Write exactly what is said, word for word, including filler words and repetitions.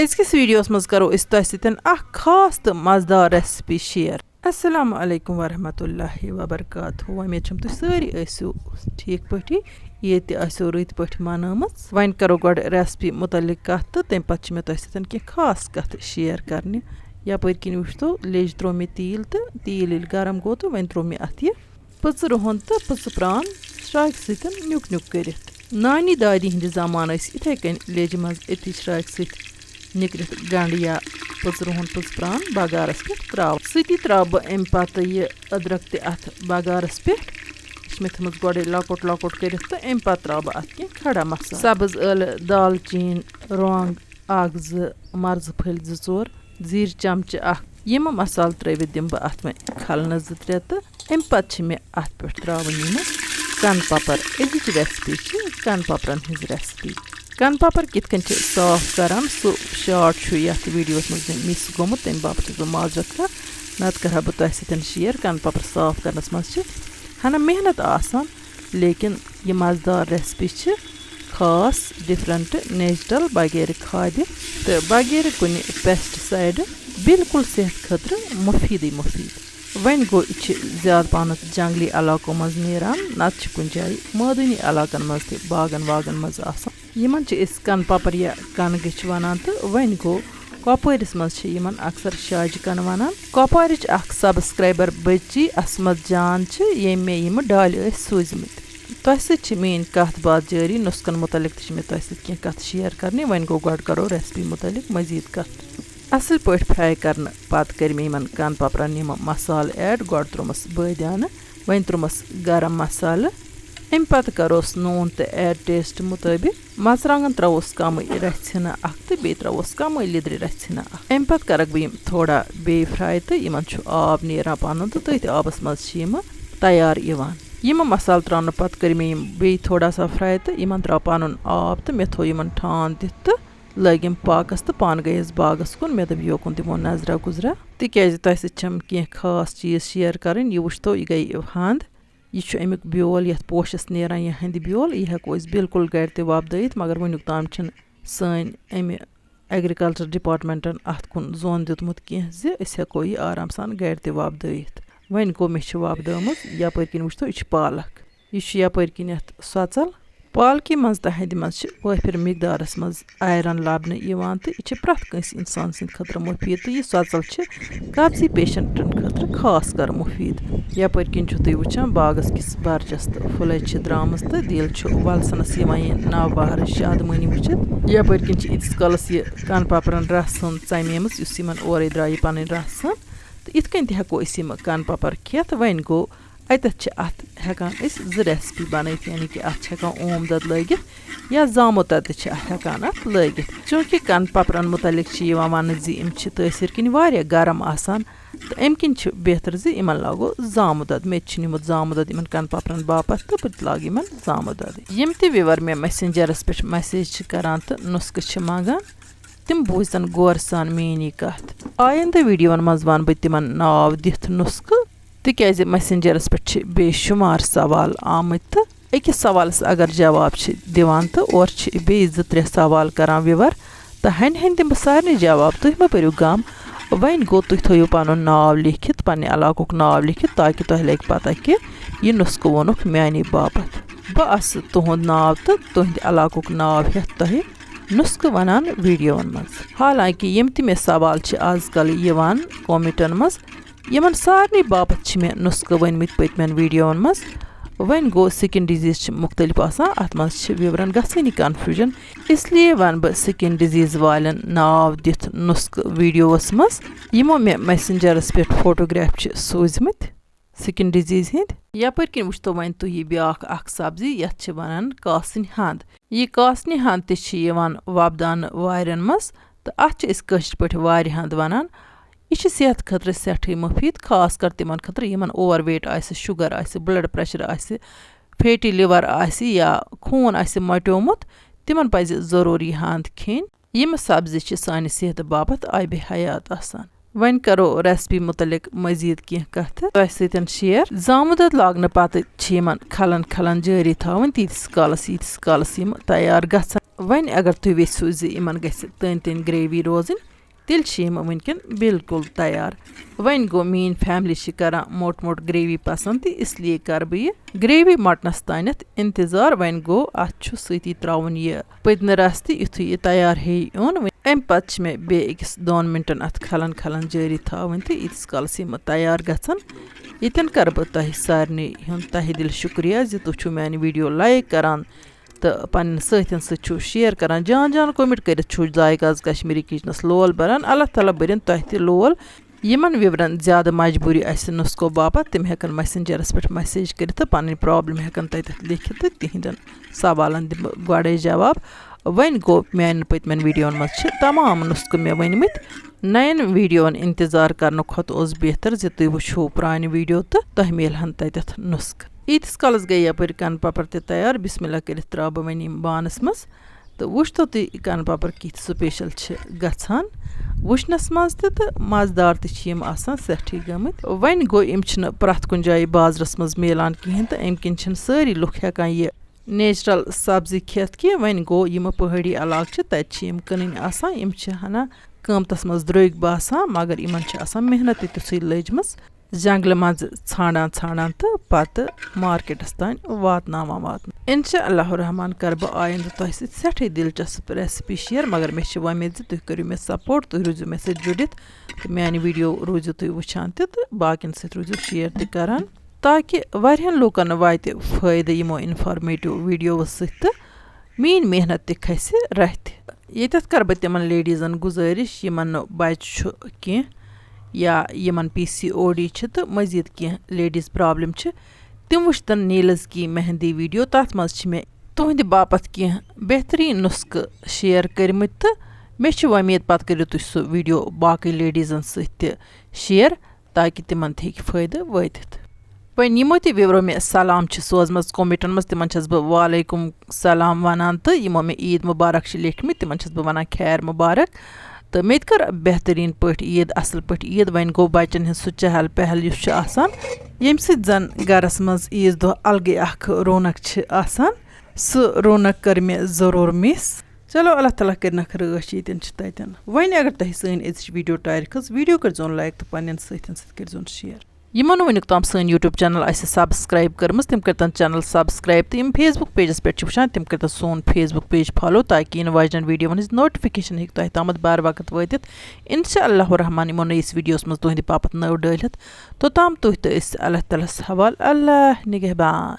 أزکِس ویڈیوَس منٛز کرو أسۍ تۄہہِ سۭتۍ اکھ خاص تہٕ مزٕدار recipe share۔ السلام علیکم ورحمۃ اللہ وبرکاتہ۔ وۄمید چھم تُہۍ سٲری ٲسِو ٹھیٖک پٲٹھی، عیٖد تہِ آسیو رٕتۍ پٲٹھۍ منٲومٕژ۔ وۄنۍ کرو گۄڈٕ recipe متعلق کتھ تہٕ تمہِ پتہٕ چھِ مےٚ تۄہہِ سۭتۍ کینٛہہ خاص کتھٕ share کرنہِ۔ یپٲرۍ کِنۍ وٕچھتو، لیٚجہِ تروو مےٚ تیٖل تہٕ تیٖل ییٚلہِ گرم گوٚو تہٕ وۄنۍ تروو مےٚ اتھ یہِ پٕژٕ رُہُن تہٕ پٕژٕ پرٛان شراکہِ سۭتۍ نیُک نیُک کٔرِتھ۔ نانی دادی ہٕنٛدِ زمانہٕ ٲسۍ یِتھَے کٔنۍ لیٚجہِ منٛز أتی شراکہِ سۭتۍ نِکرِتھ گنٛڈٕ یا پٕژٕ رُہُن پٕژٕ پرٛان بغارَس پٮ۪ٹھ ترٛاوان۔ سۭتی ترٛاوٕ بہٕ اَمہِ پتہٕ یہِ أدرَک تہِ اَتھ بغارَس پٮ۪ٹھ۔ یہِ چھِ مےٚ تھٲومٕژ گۄڈَے لۄکُٹ لۄکُٹ کٔرِتھ تہٕ اَمہِ پتہٕ ترٛاوٕ بہٕ اَتھ کینٛہہ کھڑا مصالہٕ۔ سبٕز ٲلہٕ، دالچیٖن، رۄنٛگ، اکھ زٕ، مرژٕ پھٔلۍ زٕ ژور، زیٖرۍ چمچہٕ اکھ۔ یِم مصالہٕ ترٲوِتھ دِمہٕ بہٕ اتھ وۄنۍ کھلنہٕ زٕ ترٛےٚ تہٕ امہِ پتہٕ چھِ مےٚ اتھ پٮ۪ٹھ ترٛاوٕنۍ یِم کَنہٕ پپر۔ أزِچ recipe چھِ کَنہٕ پپرن ہٕنٛز recipe۔ کَنہٕ پپر کِتھ کٔنۍ چھِ صاف کران، سُہ shot چھُ یتھ ویڈیوس منٛز مےٚ miss گوٚمُت، تمہِ باپتھ چھَس بہٕ معذرت کران، نتہٕ کرٕ ہا بہٕ تۄہہِ سۭتۍ share۔ کَنہٕ پپر صاف کرنس منٛز چھِ ہنا محنت آسان، لیکن یہِ مزٕدار recipe چھِ خاص، different، natural، بغیر کھادِ تہٕ بغیر کُنہِ pesticide، بالکل صحت خٲطرٕ مُفیٖدٕے مُفیٖد۔ وۄنۍ گوٚو، یہِ چھِ زیادٕ پہنتھ جنگلی علاقو منٛز نیران، نتہٕ چھِ کُنہِ جایہِ مٲدٲنی علاقن منٛز تہِ باغن واغن منٛز آسان۔ یِمن چھِ أسۍ کَنہٕ پپر یا کَنہٕ گٔچھِ وَنان تہٕ وۄنۍ گوٚو، کۄپوٲرِس منٛز چھِ یِمن اکثر شاجہِ کَنہٕ وَنان۔ کۄپوارِچ اکھ subscriber بٔچی عصمت جان چھِ، ییٚمۍ مےٚ یِمہٕ ڈالۍ ٲسۍ سوٗزمٕتۍ۔ تۄہہِ سۭتۍ چھِ میٛٲنۍ کَتھ باتھ جٲری، نُسخن مُتعلِق تہِ چھِ مےٚ تۄہہِ سۭتۍ کینٛہہ کَتھٕ share کَرنہِ۔ وۄنۍ گوٚو، گۄڈٕ کَرو recipe مُتعلِق مٔزیٖد کَتھ۔ اَصٕل پٲٹھۍ fry کَرنہٕ پَتہٕ کٔرۍ مےٚ یِمَن کَنہٕ پَپرَن یِم مصالہٕ add۔ گۄڈٕ ترٛوومَس بٲدیانہٕ، وۄنۍ ترٛوومَس گرم مصالہٕ، اَمہِ پَتہٕ کَروس نوٗن تہٕ add taste مُطٲبِق۔ مَرژٕوانٛگَن ترٛاووس کَمٕے، رَژھِ ہنا اَکھ تہٕ بیٚیہِ ترٛاووس کَمٕے لیٚدرِ رَژھِ ہنا اَکھ۔ اَمہِ پَتہٕ کَرَکھ بہٕ یِم تھوڑا بیٚیہِ fry تہٕ یِمَن چھُ آب نیران پَنُن تہٕ تٔتھۍ آبَس منٛز چھِ یِم تیار یِوان۔ یِم مصالہٕ ترٛاونہٕ پَتہٕ کٔرۍ مےٚ یِم بیٚیہِ تھوڑا سا fry تہٕ یِمَن درٛاو پَنُن آب تہٕ مےٚ تھوٚو یِمَن ٹھانٛڈ دِتھ تہٕ لٲگِم پاکَس تہٕ پانہٕ گٔیَس باغَس کُن۔ مےٚ دوٚپ، یوکُن دِمو نظرا گُزرا، تِکیٛازِ تۄہہِ سۭتۍ چھَم کینٛہہ خاص چیٖز share کَرٕنۍ۔ یہِ وٕچھتو، یہِ گٔے ہَنٛد۔ یہِ چھُ اَمیُک بیول، یَتھ پوشَس نیران یہِ ہَنٛدِ بیول۔ یہِ ہٮ۪کو أسۍ بالکل گَرِ تہِ وۄپدٲیِتھ، مگر وٕنیُک تام چھِنہٕ سٲنۍ اَمہِ agriculture departmentن اَتھ کُن زوٚن دیُتمُت کینٛہہ زِ أسۍ ہٮ۪کو یہِ آرام سان گَرِ تہِ وۄپدٲیِتھ۔ وۄنۍ گوٚو، مےٚ چھِ وۄپدٲومٕژ، یَپٲرۍ کِنۍ وٕچھتو، یہِ چھِ پالک۔ یہِ چھُ یَپٲرۍ کِنٮ۪تھ سۄژَل۔ پالکہِ منٛز تہٕ ہَنٛدِ منٛز چھِ وٲفِر مقدارَس منٛز iron لَبنہٕ یِوان تہٕ یہِ چھِ پرٛٮ۪تھ کٲنٛسہِ اِنسان سٕنٛدِ خٲطرٕ مُفیٖد تہٕ یہِ سۄژَل چھِ قبضی patientن خٲطرٕ خاص کر مُفیٖد۔ یَپٲرۍ کِنۍ چھِو تُہۍ وٕچھان، باغَس کِس بَرجَس تہٕ پھُلَے چھِ درٛامٕژ تہٕ دِل چھُ وَلسَنَس یِوان یہِ نَوبَہارٕچ شادمٲنی وٕچھِتھ۔ یَپٲرۍ کِنۍ چھِ ییٖتِس کالَس یہِ کَنہٕ پَپرَن رَس ہٕن ژَمیمٕژ، یُس یِمَن اورَے درٛاو یہِ پَنٕنۍ رَس ہٕن۔ تہٕ یِتھ کٔنۍ تہِ ہٮ۪کو أسۍ یِم کَنہٕ پَپَر کھٮ۪تھ۔ وۄنۍ گوٚو، اَتٮ۪تھ چھِ اَتھ ہٮ۪کان أسۍ زٕ recipe بَنٲیِتھ، یعنی کہِ اَتھ چھِ ہٮ۪کان اوم دۄد لٲگِتھ یا زامُت دۄد تہِ چھِ ہٮ۪کان اَتھ لٲگِتھ۔ چوٗنٛکہِ کَنہٕ پَپرَن مُتعلِق چھِ یِوان وَننہٕ زِ یِم چھِ تٲثیٖر کِنۍ واریاہ گرم آسان، تہٕ اَمہِ کِنۍ چھِ بہتر زِ یِمَن لاگو زامُت دۄد۔ مےٚ تہِ چھُ نیوٗمُت زامُت دۄد یِمَن کَنہٕ پَپرَن باپَتھ تہٕ بہٕ تہِ لاگہٕ یِمَن زامُت دۄدٕے۔ یِم تہِ viewer مےٚ messengerس پٮ۪ٹھ message چھِ کَران تہٕ نُسخہٕ چھِ منٛگان، تِم بوٗزتن غورٕ سان میٛٲنی کتھ۔ آیندٕ ویڈیوون منٛز ونہٕ بہٕ تِمن ناو دِتھ نُسخہٕ، تِکیازِ messengerس پٮ۪ٹھ چھِ بے شمار سوال آمٕتۍ تہٕ أکِس سوالس اگر جواب چھِ دِوان تہٕ اورٕ چھِ بیٚیہِ زٕ ترٛےٚ سوال کران viewer، تہٕ ہنہِ ہنہِ دِمہٕ بہٕ سارنٕے جواب، تُہۍ مہ بٔرِو غم۔ وۄنۍ گوٚو، تُہۍ تھٲیِو پنُن ناو لیکھِتھ، پننہِ علاقُک ناو لیکھِتھ، تاکہِ تۄہہِ لگہِ پتہ کہِ یہِ نُسخہٕ ووٚنُکھ میٛانی باپتھ۔ بہٕ آسہٕ تُہُنٛد ناو تہٕ تُہنٛدِ علاقُک ناو ہٮ۪تھ تۄہہِ نُسخہٕ ونان ویڈیوون منٛز۔ حالانکہ یِم تہِ مےٚ سوال چھِ آز کل یِوان commentن منٛز، یِمن سارنٕے باپتھ چھِ مےٚ نُسخہٕ ؤنمٕتۍ پٔتمٮ۪ن ویڈیوون منٛز۔ وۄنۍ گوٚو، skin disease چھِ مُختٔلِف آسان، اتھ منٛز چھِ viewerن گژھٲنی confusion، اس لیے ونہٕ بہٕ skin disease والٮ۪ن ناو دِتھ نُسخہٕ ویڈیووس منٛز، یِمو مےٚ messengerس پٮ۪ٹھ photograph چھِ سوٗزمٕتۍ skin disease ہٕنٛدۍ۔ یپٲرۍ کِنۍ وٕچھتو وۄنۍ تُہۍ یہِ بیٛاکھ اکھ سبزی، یتھ چھِ ونان کاسنہِ ہند۔ یہِ کاسنہِ ہند تہِ چھِ یِوان وۄپداونہٕ وارٮ۪ن منٛز تہٕ اتھ چھِ أسۍ کٲشِر پٲٹھۍ وارِ ہند ونان۔ یہِ چھِ صحت خٲطرٕ سٮ۪ٹھٕے مُفیٖد، خاص کر تِمن خٲطرٕ یِمن overweight آسہِ، sugar آسہِ، blood pressure آسہِ، fatty liver آسہِ یا خوٗن آسہِ مۄٹیومُت، تِمن پزِ ضروٗری ہند کھیٚنۍ۔ یِم سبزی چھِ سانہِ صحتہٕ باپتھ آبِ حیات آسان۔ وۄنۍ کرو recipe متعلق مزید کینٛہہ کتھٕ تۄہہِ سۭتۍ share۔ زامُت دۄد لاگنہٕ پتہٕ چھِ یِمن کھلن کھلن جٲری تھاوٕنۍ تیٖتِس کالس، ییٖتِس کالس یِم تیار گژھن۔ وۄنۍ اگر تُہۍ یژھِو زِ یِمن گژھِ تٔنۍ تٔنۍ gravy روزٕنۍ، تیٚلہِ چھِ یِم وٕنکٮ۪ن بالکل تیار۔ وۄنۍ گوٚو، میٛٲنۍ family چھِ کران موٹ موٹ gravy پسند، تہٕ اس لیے کرٕ بہٕ یہِ gravy مٹنس تانٮ۪تھ انتظار۔ وۄنۍ گوٚو، اتھ چھُ سۭتی ترٛاوُن یہِ پٔدنہٕ رس تہِ۔ یُتھُے یہِ تیار ہیٚیہِ یُن، وۄنۍ امہِ پتہٕ چھِ مےٚ بیٚیہِ أکِس دۄن مِنٹن اتھ کھلن کھلن جٲری تھاوٕنۍ، تہٕ ییٖتِس کالس یِم تیار گژھن، ییٚتٮ۪ن کرٕ بہٕ تۄہہِ سارنٕے ہُنٛد تہہِ دِل شُکریہ زِ تُہۍ چھِو میانہِ video like کران تہٕ پننٮ۪ن سۭتٮ۪ن سۭتۍ چھِو share کران۔ جان جان comment کٔرِتھ چھِو ذایقہٕ آز کشمیٖری kitchenس لول بران۔ اللہ تعالیٰ بٔرِن تۄہہِ تہِ لول۔ یِمن viewerن زیادٕ مجبوٗری آسہِ نُسخو باپتھ، تِم ہٮ۪کن messengerس پٮ۪ٹھ message کٔرِتھ تہٕ پنٕنۍ problem ہٮ۪کن تتٮ۪تھ لیکھِتھ تہٕ تِہنٛدٮ۪ن سوالن دِمہٕ بہٕ گۄڈے جواب۔ وۄنۍ گوٚو، میانٮ۪ن پٔتمٮ۪ن videoن منٛز چھِ تمام نُسخہٕ مےٚ ؤنۍمٕتۍ۔ نَین videoن انتظار کرنہٕ کھۄتہٕ اوس بہتر زِ تُہۍ وٕچھِو پرٛانہِ video تہٕ تۄہہِ میلہن تتٮ۪تھ نُسخہٕ۔ ییٖتِس کالس گٔے یپٲرۍ کنہٕ پپر تہِ تیار، بسم اللہ کٔرِتھ ترٛاوٕ بہٕ وۄنۍ یِم بانس منٛز۔ تہٕ وٕچھتو تُہۍ کنہٕ پپر کِتھۍ special چھِ گژھان وٕچھنس منٛز تہِ، تہٕ مزٕدار تہِ چھِ یِم آسان سٮ۪ٹھٕے گٔمٕتۍ۔ وۄنۍ گوٚو، یِم چھِنہٕ پرٛٮ۪تھ کُنہِ جایہِ بازرس منٛز میلان کِہیٖنۍ، تہٕ امہِ کِنۍ چھِنہٕ سٲری لُکھ ہٮ۪کان یہِ natural سبزی کھٮ۪تھ کینٛہہ۔ وۄنۍ گوٚو، یِم پہٲڑی علاقہٕ چھِ، تتہِ چھِ یِم کٕنٕنۍ آسان، یِم چھِ ہنا قۭمتس منٛز درٛوگۍ باسان، مگر یِمن چھِ آسان محنت تہِ تِژھٕے لٔجمٕژ، جنگلہٕ منٛزٕ ژھانڈان ژھانڈان تہٕ پتہٕ marketس تام واتناوان واتناوان۔ انشاء اللہ الرحمن کرٕ بہٕ آیندٕ تۄہہِ سۭتۍ سٮ۪ٹھٕے دلچسپ recipe share، مگر مےٚ چھِ وۄمید زِ تُہۍ کٔرِو مےٚ support، تُہۍ روٗزِو مےٚ سۭتۍ جُڑِتھ تہٕ میانہِ video روٗزِو تُہۍ وٕچھان تہِ تہٕ باقین سۭتۍ روٗزِو share تہِ کران، تاکہِ واریاہن لوٗکن واتہِ فٲیدٕ یِمو informative videoو سۭتۍ تہٕ میٛٲنۍ محنت تہِ کھسہِ رَتھِ۔ ییٚتٮ۪تھ کَرٕ بہٕ تِمَن ladiesن گُزٲرِش، یِمَن نہٕ بَچہِ چھُ کینٛہہ یا یِمَن PCOD چھِ تہٕ مزید کینٛہہ ladies problem چھِ، تِم وٕچھتَن نیٖلز کی مہندی video۔ تَتھ منٛز چھِ مےٚ تُہٕنٛدِ باپتھ کینٛہہ بہتریٖن نُسخہٕ share کٔرمٕتۍ تہٕ مےٚ چھِ وۄمید پَتہٕ کٔرِو تُہۍ سُہ video باقٕے ladiesن سۭتۍ تہِ share۔ تاکہِ تِمن تہِ ہیٚکہِ فٲیدٕ وٲتِتھ۔ وۄنۍ یِمو تہِ viewerو مےٚ سلام چھِ سوزمٕژ commentن منٛز، تِمن چھَس بہٕ وعلیکم سلام وَنان، تہٕ یِمو مےٚ عیٖد مُبارک چھِ لیکھمٕتۍ، تِمن چھَس بہٕ وَنان خیر مُبارک۔ تہٕ مےٚ تہِ کٔر بہتریٖن پٲٹھۍ عیٖد، اَصٕل پٲٹھۍ عیٖد۔ وۄنۍ گوٚو بَچَن ہِنٛز سُہ چہل پہل یُس چھُ آسان، ییٚمہِ سۭتۍ زَن گَرَس منٛز عیٖذ دۄہ الگٕے اَکھ رونق چھِ آسان، سُہ رونق کٔر مےٚ ضروٗر miss۔ چلو، اللہ تعالیٰ کٔرِنَکھ رٲچھ ییٚتٮ۪ن چھِ تَتٮ۪ن۔ وۄنۍ اگر تۄہہِ سٲنۍ أزِچ video ٹارِ کھٔژ، video کٔرۍزیون like تہٕ پنٛنٮ۪ن سۭتٮ۪ن سۭتۍ کٔرۍزیون share۔ یِمو نہٕ وٕنیُک تام سٲنۍ YouTube channel آسہِ subscribe کٔرمٕژ، تِم کٔرۍتن channel subscribe، تہٕ یِم Facebook pageس پٮ۪ٹھ چھِ وٕچھان، تِم کٔرۍتن سون Facebook page follow، تاکہِ یِنہٕ واجٮ۪ن videoون ہٕنٛز notification ہیٚکہِ تۄہہِ تامَتھ بر وقت وٲتِتھ۔ انشاء اللہ الرحمن یِمو نٔیِس videoس منٛز تُہٕنٛدِ باپتھ نٔو ڈٲلِتھ۔ توٚتام تُہۍ تہٕ أسۍ اللہ تعالیٰ ہَس حوال۔ اللہ نگہبان۔